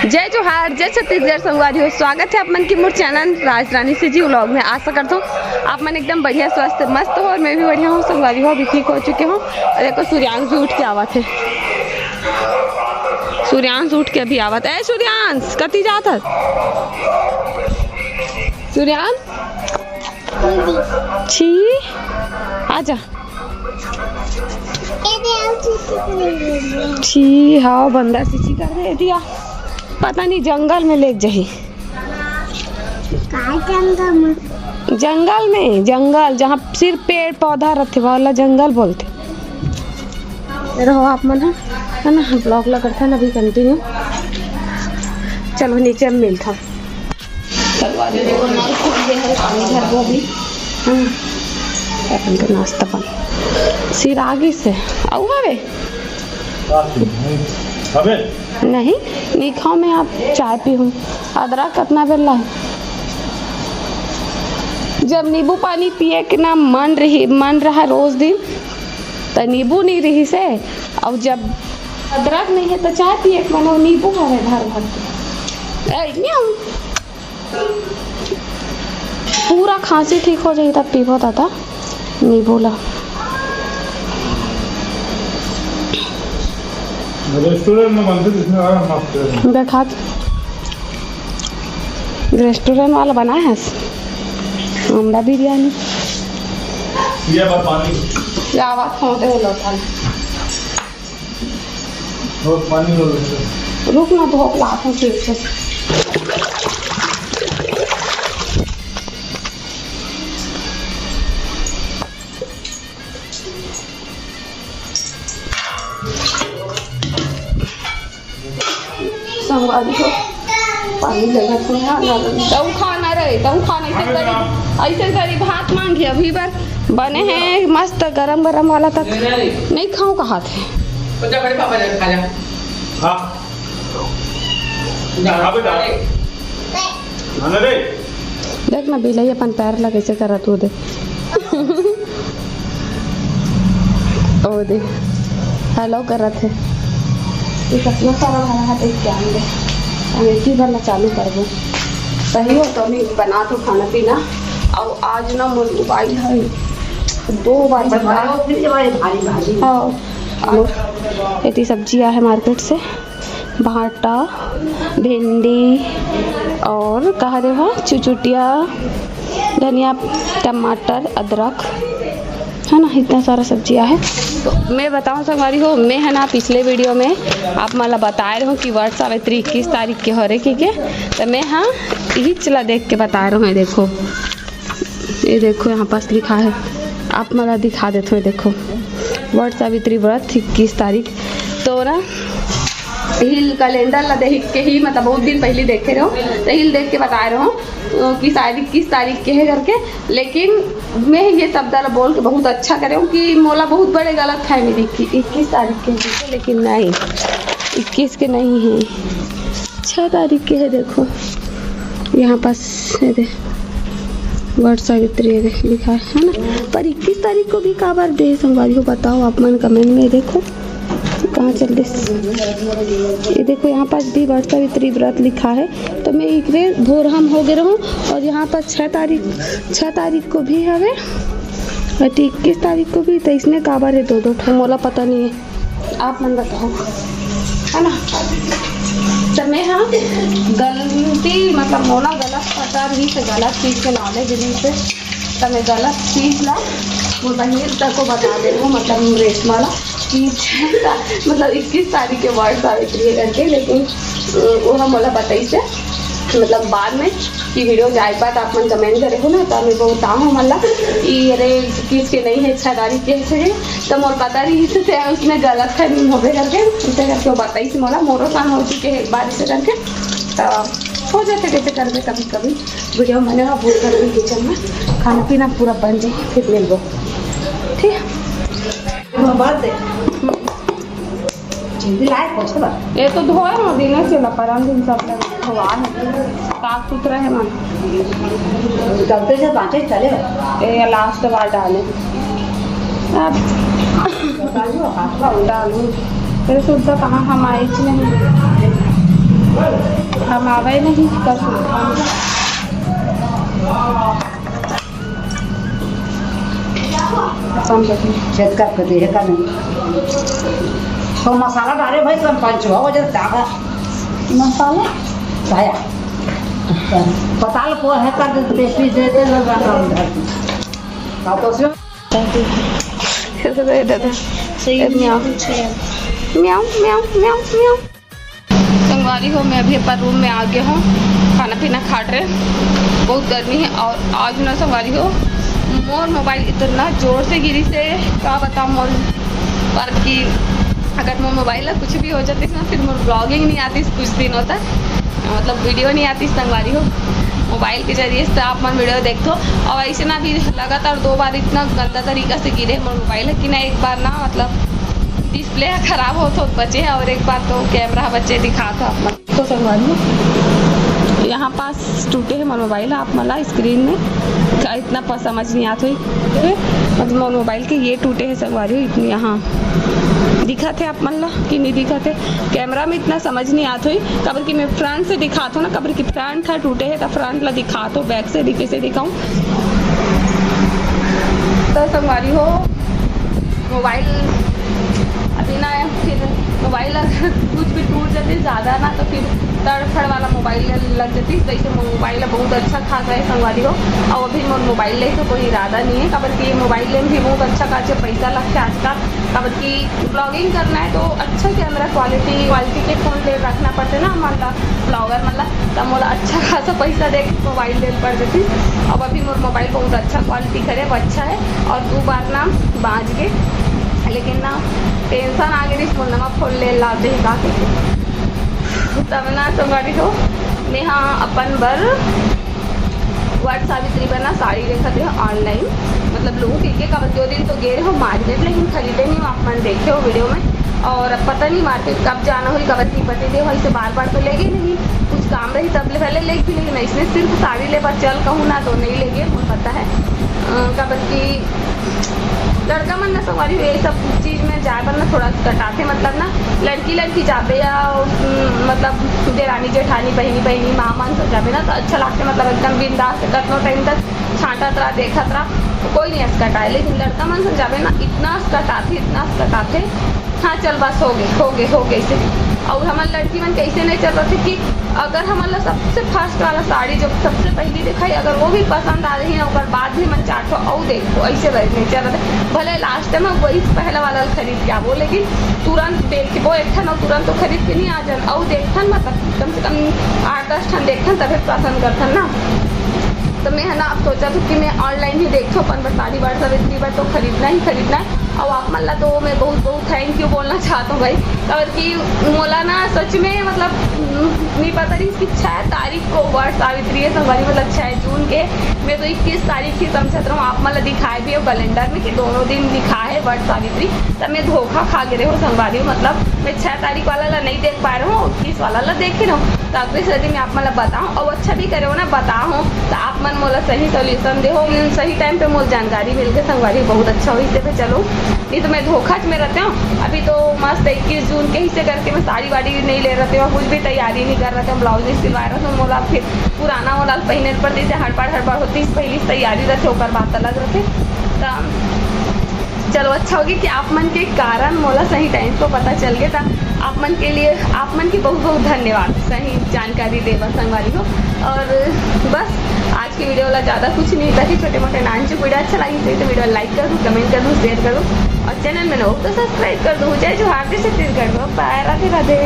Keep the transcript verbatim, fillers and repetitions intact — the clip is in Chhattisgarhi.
जय जोहार, जय छत्तीसगढ़ संगवारी हो। स्वागत है आप मन के मोर चैनल राजरानी सीजी व्लॉग में। आशा करता हूँ आप मन एकदम बढ़िया, स्वस्थ, मस्त हो और मैं भी बढ़िया हूँ संगवारी हो। अभी ठीक हो चुके हूँ और देखो सूर्यांश भी उठ के आवत है। सूर्यांश उठ के अभी आवत है। ए सूर्यांश, कति जात है सूर्यांश? छी, आजा। छी, हाँ, बंदर चीची कर दे दिया। पता नहीं जंगल में लेग जाही। का जंगल में? जंगल में, जंगल जहाँ सिर्फ पेड़ पौधा रहते वाला जंगल बोलते। रहो आप मन ह, है ना, ब्लॉग ला करथन अभी कंटिन्यू। चलो नीचे हम मिलथन। चलो, आज देखो नल खुल गया है, पानी भरबो अभी। हाँ, अपन के नाश्ता पानी सिर आगी से। अउ हवे? अबे नहीं, नहीं खाओ, मैं आप चाय पी हूँ। अदरक कितना बेला है? जब नींबू पानी पिए के ना मन रही, मन रहा रोज दिन, त नींबू नहीं रही से। अउ जब अदरक नहीं है, त चाय पिए के मन हो, नींबू हवे भर भर के। ए, न्याऊ। पूरा खांसी ठीक हो जाही, तब पीबो दादा नींबू ला। रेस्टोरेंट में बनते, जिसमें आराम मस्त है। देखा, रेस्टोरेंट वाला बनाए है अंडा बिरयानी। ये बात पानी। क्या बात होते हो लोग? और पानी और रुक ना, धोक लात हूँ फिर से। संगवारी हो, पानी जगह में है ना, तऊ खाना रहे, तऊ खाना ऐसे करी, ऐसे करी भात मांगी। अभी बर बने हैं मस्त गरम गरम वाला तक। नहीं खाऊं कहा थे। तो जा बड़े पापा जा खा जा। हाँ। जा, हाँ बेटा। खाना रे। देख ना, बिलाई अपन पैर ला कैसे करत हो दे। ओ दे, हेलो करत है। ये कितना सारा भरा है, देख के आएंगे। हम एक ही बार ना चालू करबो। सही हो तो नहीं बना तो खाना पीना। और आज ना मोर मोबाइल है दो बार बंद। भारी, भारी। हाँ, और एती सब्जी आहे मार्केट से। भांटा, भिंडी और कहा रे हो, चुचुटिया, धनिया, टमाटर, अदरक, है ना, इतना सारा सब्जी आहे। तो मैं बताऊँ संगवारी हो, मैं है ना पिछले वीडियो में आप मन ला बताए रहूँ कि वट सावित्री इक्कीस तारीख के हो रे की के, तो मैं हाँ यही चला देख के बताए रहूँ। ये देखो, ये देखो यहाँ पास लिखा है, आप मन ला दिखा देते हो, देखो वट सावित्री व्रत इक्कीस तारीख। तो ना हिल कैलेंडर ला देख के ही, मतलब बहुत दिन पहले देखे रहो, तो हिल देख के बताए रहो, अ, कि शायद इक्कीस तारीख के है करके। लेकिन मैं ये शब्द ला बोल के बहुत अच्छा करे हूँ कि मोला बहुत बड़े गलत फहमी दिखी इक्कीस तारीख के है, लेकिन नहीं, इक्कीस के नहीं है, छः तारीख के है। देखो यहाँ पास ये दे, वट सावित्री ये दे लिखा है, है ना? पर इक्कीस तारीख को भी काबर दे संगवारी हो, बताओ आप मन कमेंट में। देखो कहाँ चल दे, ये देखो यहाँ पास भी वट सावित्री व्रत लिखा है, तो मैं एक भोरहम हो गए रहूँ। और यहाँ पास छः तारीख, छः तारीख को भी हवे और इक्कीस तारीख को भी, तो इसने काबर है दो दो ठो, मोला पता नहीं है। आप मन बताओ, है ना? तो मैं हाँ गलती, मतलब मोला गलत पता रही से, गलत चीज के नॉलेज रही से, तो मैं गलत चीज ला वो बहिन तक को बता दे हूँ, मतलब रेशमा ला कि मतलब इक्कीस तारीख के वट सावित्री है करके, लेकिन अ, वो हम मोला बताई से मतलब बाद में कि वीडियो जाए के बाद आप मन कमेंट करे हो ना, तो मैं बताऊँ हमन ला कि अरे इक्कीस के नहीं है, छः तारीख के से है। तो मोर पता रही से उसने गलत फहमी होबे करके, इसे करके वो बताई से मोला, मोरो साथ हो चुके है एक बार इसे करके। तो हो जाते कैसे करके कभी कभी वीडियो, मैंने हाँ भूल कर भी किचन में खाना पीना पूरा बन जाए, फिर मिलबो। ठीक है। बात दे। ये तो धोए हो दिन से ला, परम दिन सब लग धोआ है, साफ सुथरा है मन। तब तो जब बाटे चले। ये लास्ट बार डाले। अब डालू, तेरे सुद्धा कहाँ हम आए च नहीं। हम आवे नहीं, कल सुबह। कम कर दे। छेद कर के दे, है का नहीं? तो मसाला डाले भाई, कम पाँच छः हो जाए, ज्यादा मसाला? भाया। पताल को है कर दे, टेस्टी दे दे, लगा काम धर। हाँ, तो उसमें दादा। सही म्याऊ। म्याऊ, म्याऊ, म्याऊ, म्याऊ। संगवारी हो, मैं अभी अपन रूम में आ गया हूँ, खाना पीना खाट रहे, बहुत गर्मी है। और आज ना संगवारी हो, मोर मोबाइल इतना जोर से गिरी से, का बताऊँ मोर पर कि अगर मोर मोबाइल ला कुछ भी हो जाती ना, फिर मोर ब्लॉगिंग नहीं आती कुछ दिनों तक, मतलब वीडियो नहीं आती संगवारी हो। मोबाइल के जरिए से आप मन वीडियो देखथो, और ऐसे ना भी लगातार दो बार इतना गंदा तरीका से गिरे मोर मोबाइल है कि ना, एक बार ना मतलब डिस्प्ले खराब हो तो बचे है, और एक बार तो कैमरा बचे दिखा था आप मन। तो संगवारी हो, यहाँ पास टूटे है मोर मोबाइल, आप मन ला स्क्रीन में का इतना प-, समझ नहीं आत होई। मतलब मोर मोबाइल के ये टूटे है संगवारी हो, इतनी यहाँ दिखत है आप मन ला कि नहीं दिखत है। कैमरा में इतना समझ नहीं आत होई, काबर कि मैं फ्रंट से दिखात हूँ ना, काबर कि फ्रंट हा टूटे है, तो फ्रंट ला दिखात हूँ, बैक से दिखे से दिखाऊँ। तो संगवारी हो, मोबाइल अभी ना, फिर मोबाइल अगर कुछ भी टूट जाते ज़्यादा ना, तो फिर तड़फड़ वाला मोबाइल लग जाती। तो इसे मोबाइल बहुत अच्छा खासा है संगवारी हो। और अभी मोर मोबाइल ले तो कोई इरादा नहीं है, काबर कि मोबाइल ले भी बहुत अच्छा खासा पैसा लगता है आजकल, काबर कि ब्लॉगिंग करना है तो अच्छा कैमरा क्वालिटी, क्वालिटी के फ़ोन ले रखना पड़ते ना, मतलब ब्लॉगर मतलब, तब मोला अच्छा खासा पैसा दे के मोबाइल ले पड़ जाती। अब अभी मोर मोबाइल बहुत अच्छा क्वालिटी करे, वो अच्छा है, और दो बार ना बाज गे, लेकिन ना टेंशन आ गई, मोर नवा फोन ले लाते ही का कहिके। तब ना संगवारी हो, मैं हाँ अपन बर वट सावित्री बर ना साड़ी देखत रहे ऑनलाइन, मतलब लूँ कहिके, काबर कि ओ दिन तो गे रहे हो मार्केट, लेकिन खरीदे नहीं हो, आप मन देखे हो वीडियो में। और अब पता नहीं मार्केट कब जाना होई, काबर कि पति देव ऐसे बार बार तो लेगे नहीं, कुछ काम रही तब ले पहले लेग भी, लेकिन ऐसे सिर्फ साड़ी ले बर चल कहूँ ना तो नहीं लेगे, मोर पता है। अ, काबर कि लड़का मन ना संगवारी हो, ये सब चीज में जाए बर ना थोड़ा कटाथे, मतलब ना लड़की लड़की जाबे या उम, मतलब देरानी जेठानी बहिनी बहिनी माँ मन सब जाबे ना तो अच्छा लगते, मतलब एकदम बिंदास कतनो टाइम तक छांटत रहा, देखत रहा, तो कोई नहीं असकटाए। लेकिन लड़का मन से जाबे ना, इतना असकटाथे, इतना असकटाथे, हाँ चल बस हो गए, हो गए, हो गए से। और हमर लड़की मन कैसे नहीं चल रहे कि अगर हमन ला सबसे फर्स्ट वाला साड़ी जो सबसे पहली दिखाई, अगर वो भी पसंद आ रही ना, ओकर बाद भी मन चार ठो अउ देखो, ऐसे नहीं चल रहे। भले लास्ट में वही पहला वाला खरीद के आबो, लेकिन तुरंत देखबो एक ठन और तुरंत तो खरीद के नहीं आ जान, अउ देख ठन मतलब कम से कम आठ दस ठन देखथन, तभे पसंद करथन ना। तो मैं है ना, अब सोचा थी कि मैं ऑनलाइन ही देखथों, अपन बर साड़ी बर, सावित्री बर तो खरीदना ही खरीदना है। और आप मन ला तो मैं बहुत बहुत थैंक यू बोलना चाहता हूँ भाई, काबर कि मोला ना सच में मतलब नहीं पता रही कि छः तारीख को वट सावित्री है, संगवारी, मतलब छः जून के। मैं तो इक्कीस तारीख ही समझत रहूँ, आप मन ला दिखाए भी हो कैलेंडर में कि दोनों दिन लिखा है वट सावित्री, तब मैं धोखा खा गे रहे हो संगवारी, मतलब मैं छः तारीख वाला ला नहीं देख पाए रहे हो, इक्कीस वाला ला देखे रहो। तो अगले से यदि मैं आप मन ला बताऊँ और अच्छा भी करे हो ना, बताओ तो आप मन मोला सही सॉल्यूशन दे हो, सही टाइम पे मोला जानकारी मिल के संगवारी बहुत अच्छा हो। इससे भी चलो, नहीं तो मैं धोखा में रहते हो। अभी तो मस्त इक्कीस जून के हिस्से करके मैं साड़ी वाड़ी नहीं ले रहते हो, कुछ भी तैयारी नहीं कर रहते हो, ब्लाउज नहीं सिलवाए रहते हो, मोला फिर पुराना वाला पहने पड़ते से हड़बड़ हड़बड़ होती, पहली से तैयारी रहते, ओकर बात अलग रहते। तो चलो, अच्छा होगी कि आप मन के कारण मोला सही टाइम पे पता चल गया था। आप मन के लिए, आप मन के बहुत बहुत धन्यवाद सही जानकारी देवा संगवारी हो। और बस आज की वीडियो वाला ज़्यादा कुछ नहीं था कि छोटे मोटे नानचुक वीडियो अच्छा लगी तो वीडियो लाइक कर दो, कमेंट कर दो, शेयर कर दो और चैनल में नए हो तो सब्सक्राइब कर दो। जय जोहार, जय छत्तीसगढ़, बाय, राधे राधे।